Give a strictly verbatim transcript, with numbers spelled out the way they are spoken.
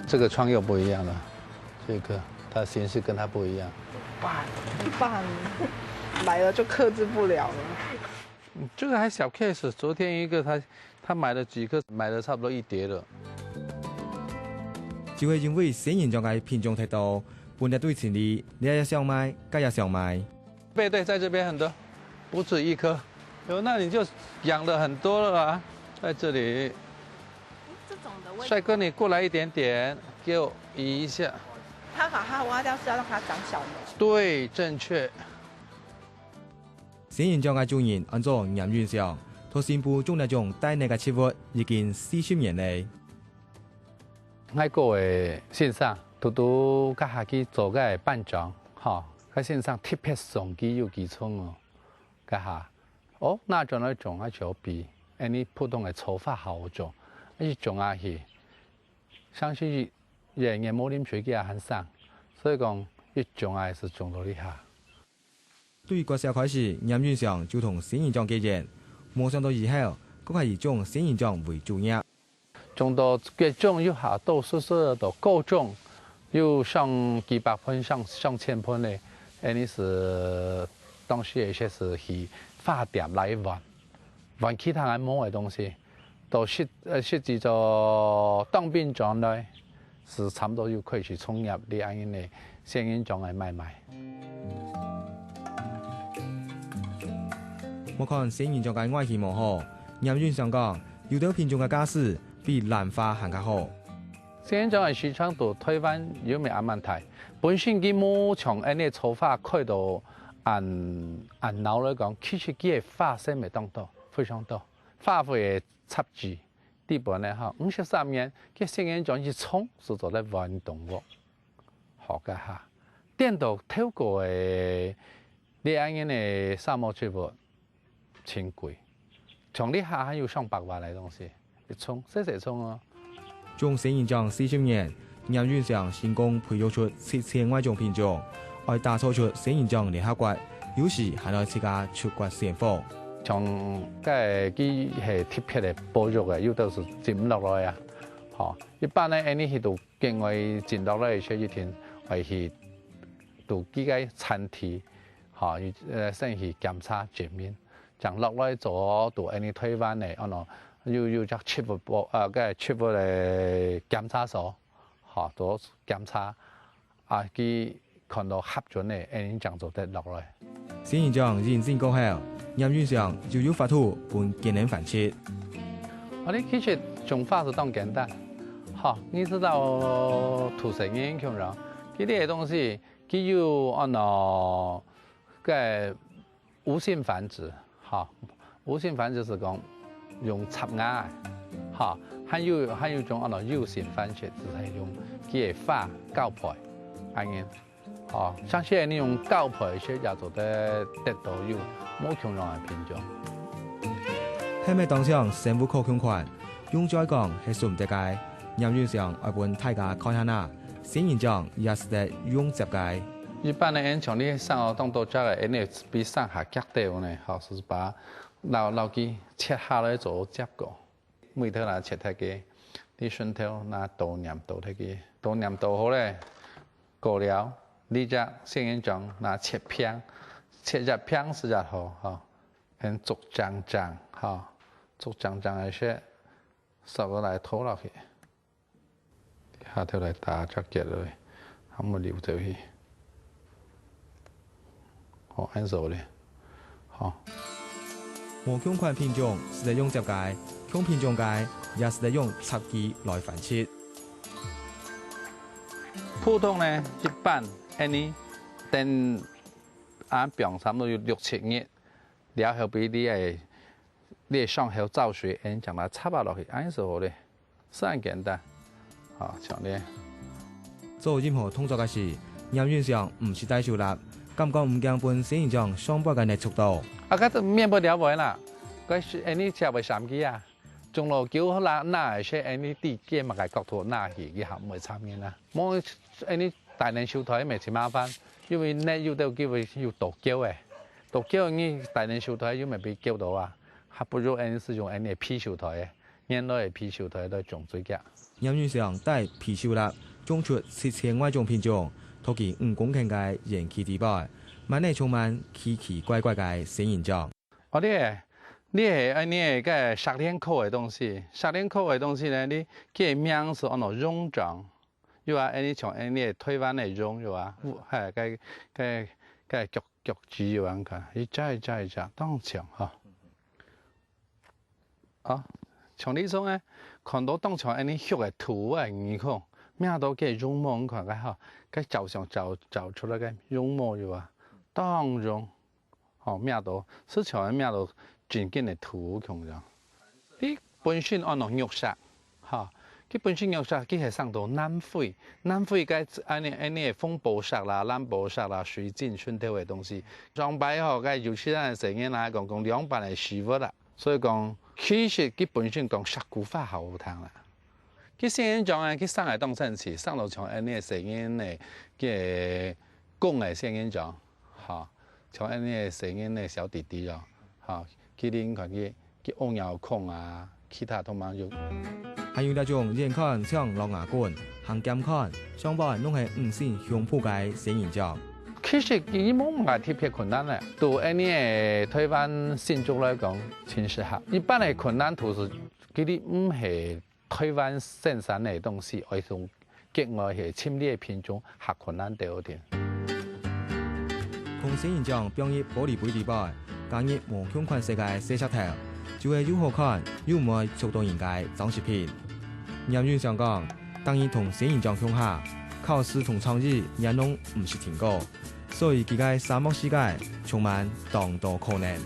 这个窗又不一样了，这个它形式跟它不一样。哇，很棒，买了就克制不了了。这个还小 case，昨天一个他他买了几个，买了差不多一叠了。就係因為仙人掌个品種忒多，分一堆情侶，這也想買，該也想買。背对在这边很多，不止一颗。有，那你就养了很多了啦，在这里。这种的味帅哥，你过来一点点，给我移一下。他把它挖掉是要让它长小吗？对，正确。仙人掌个主人安做嚴雲祥，在新埔種這種帶泥个植物已經四十年了。外國个先生，都都甲下去做个班長，吼，个先生特别送佢有几种哦，甲下，哦，那种那种啊，就比，哎，你普通个草花好种，一种啊去，像是也也冇啉水个还生，所以讲一种啊是种到厉害。對國小開始，嚴雲祥就同仙人掌結緣，無想到以後，閣可以種仙人掌為主業。 種到國中又下到宿舍到高中，又上幾百盆、上上千盆嘞。恁呢係當時个時係去花店來換，換其他个無个東西，到實呃實際做當兵轉來，係差不多又開始創業哩恁呢个仙人掌个買賣。莫看仙人掌个外形無好，嚴雲祥講， 有兜品種个價數比蘭花還較好。仙人掌个市場在台灣有名還蠻大，本身佢無像恁呢草花開到恁恁鬧來講，其實佢个花生會當多，非常多。花卉个雜誌，基本个吼，五十三年，佢仙人掌一叢就做得換棟屋，好个哈。顛倒透過个這恁呢个沙漠植物， 真貴。像這下還有上百萬个東西，一叢，細細叢哦。種仙人掌四十年，嚴雲祥成功培育出七千外種品種，愛打造出仙人掌聯合國，有時還愛自家出國選貨。像該佢係特別个保育个，有兜係種毋落來啊。吼，一般呢，恁呢去到境外種落來个時，一定愛去到佢个產地，吼，呃，先去檢查證明。 正落來做到恁呢台灣个，安到有有隻植物保啊，該植物个檢查所，吼，做檢查，啊，佢看到合準个，恁呢正做得落來。仙人掌認證過後，嚴雲祥就有法度分佢等繁殖。啊，你其實種花係當簡單，吼，你知道土生人共樣，佢這个東西，佢有安到个 無性繁殖，吼，無性繁殖係講用插芽，吼，還有還有種安到有性繁殖，就係用佢个花交配，恁呢，吼，像係你用交配，其實也做得得到有無共樣个品種。係毋係當像生物課共款，用嘴講係順得个，嚴雲祥愛分大家看下啊，仙人掌也係得用接个。 一般个𫣆像你生到當多隻个，𫣆呢比上下夾兜呢，吼，係把摎摎佢切下來做接過。尾頭拿切忒个，你順頭拿刀鐮刀忒个，刀鐮刀好咧，過了，你隻仙人掌拿切片，切一片係一好，吼，𫣆竹正正，吼，竹正正个時，收落來拖落去。 下頭來打隻結落，還無流走去。好，恁樣咧，好。無共款品種係得用接个，共品種个也係得用插枝來繁殖。普通呢，一般恁呢，等恁放差不多有六七日，了後畀你个 你个傷口燥水，𫣆將佢插啊落去，恁樣就好咧，係恁簡單。好，像咧。做任何動作个時，嚴雲祥毋識帶手啦，敢講毋驚分仙人掌上背个泥淥到。啊，該免不了會啦，該係恁呢才會閃佢啊。種老久啦，拿个時恁呢知佢麼个角度拿去，佢還毋會插人啊。無恁呢帶人手袋乜真麻煩，因為泥有兜機會有倒勾个，倒勾你帶人手袋又乜被勾到啊。 還不如恁樣係用恁樣个皮手袋个，原來个皮手袋來種水果。嚴雲祥戴貔貅蠟，種出七千外種品種，在佢五公頃个園區底背，滿仔充滿奇奇怪怪个仙人掌。哦，你係，你係恁呢个石蓮科个東西，石蓮科个東西呢，你个名係安到蝹掌，有啊，恁呢像恁呢台灣个蝹，有啊，烏，係，个个个腳腳趾有啊，你看，一隻一隻一隻，當像吼。 啊，像你種个，看到當像恁呢畜个圖啊，你看，摸到个絨毛，你看个吼，个照相照照出來个絨毛有啊，當絨，吼，摸到，係像摸到真正个圖共樣。佢本身安到玉石，吼，佢本身玉石，佢係生到南非，南非个恁呢恁呢紅寶石啦、藍寶石啦、水晶、脣頭个東西。上擺吼，个有錢人个細人啊，講講兩百个食物啦。 所以講，其實佢本身講石鼓花好好聽啦。佢仙人掌呢，佢生个當神奇，生到像恁呢个細人个，个公个仙人掌，吼，像恁呢个細人个小弟弟咯，吼，佢等看佢，佢屙尿孔啊，其他都蠻有。還有這種遠看像狼牙棍，行近看，上背攏係五星胸脯个仙人掌。 其實佢無麼个特別困難咧，對恁呢个台灣新竹來講，真適合。一般个困難都係佢等毋係台灣生產个東西，愛從國外去尋這个品種較困難兜仔。同仙人掌放入玻璃杯底背，加入無共款色个細石頭，就會又好看又毋會觸到人个裝飾品。嚴雲祥講，逐日同仙人掌共下，考試同創意也攏毋識停過。 所以佢个沙漠世界充滿當多可能。